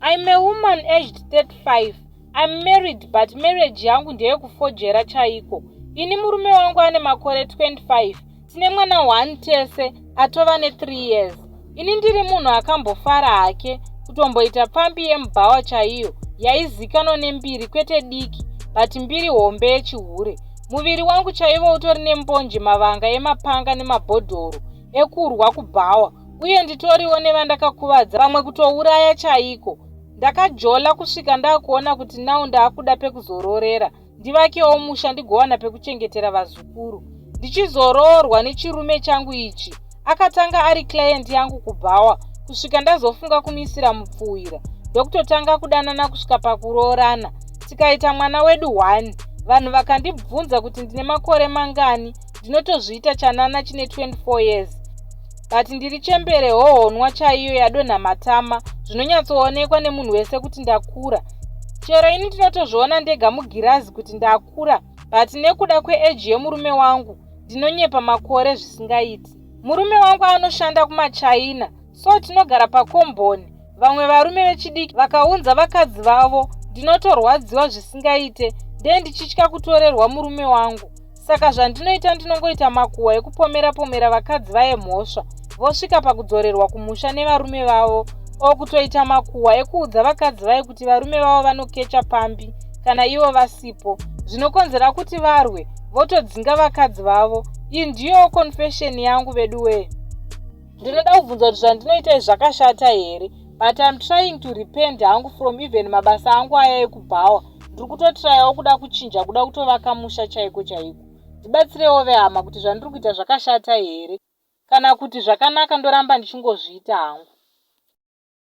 I'm a woman aged 35. I'm married but marriage yangu ndeyekufojera chaiko. Ini murume wangu ane makore 25. Tine mwana 1 tese atova ne3 years. Ini ndiri munhu akambofara hake kutomboita pfambi yemubhawa chaiyo yaizikanwa nembiri kwete diki but mbiri hombe yechihure. Muviri wangu chaivo utori nembonje mavanga emapanga nemabhodhoro ekurwa kubhawa uye nditoriwo nevandakakuvadza vamwe kutouraya chaiko. Ndakajola kusvika ndakuona kuti now ndaakuda pekuzororera ndivakewo musha ndigowana pekuchengetera vazukuru. Ndichizoroorwa nechirume changu ichi akatanga ari client yangu kubhawa kusvika ndazofunga kumuisira mupfuwira ndokutotanga kudanana kusvika pakuroorana tikaita mwana wedu 1. Vanhu vakandibvunza kuti ndine makore mangani ndinotozviita chanana chine 24 years but ndiri chembere hohonwa chaiyo yadonha matama zvinonyatsoonekwa nemunhu wese kuti ndakura. Chero ini ndinotozviona ndega mugirazi kuti ndakura but nekuda kweeji yemurume wangu ndinonyepa makore zvisingaiti. Murume wangu anoshanda kumaChina so tinogara pakomboni. Vamwe varume vechidiki vakaunza vakadzi vavo ndinotorwadziwa zvisingaite ndee ndichitya kutorerwa murume wangu. Saka zvandinoita ndinongoita makuhwa ekupomera pomera vakadzi vaye mhosva vosvika pakudzorerwa kumusha nevarume vavo o kutoita makuhwa ekuudza vakadzi vaye kuti varume vavo vanokecha pambi kana ivo vasipo zvinokonzera kuti varwe votodzinga vakadzi vavo. Iyi ndiyowo confession yangu vedu wee. Ndinoda kubvunza kuti zvandinoita izvi zvakashata here but I'm trying to repent hangu from even mabasa angu aya ekubhawa. Ndiri kutotrayawo kuda kuchinja kuda kutovaka musha chaiko chaiko. Ndibatsirewo vehama kuti zvandiri kuita zvakashata here kana kuti zvakanaka ndoramba ndichingozviita hangu.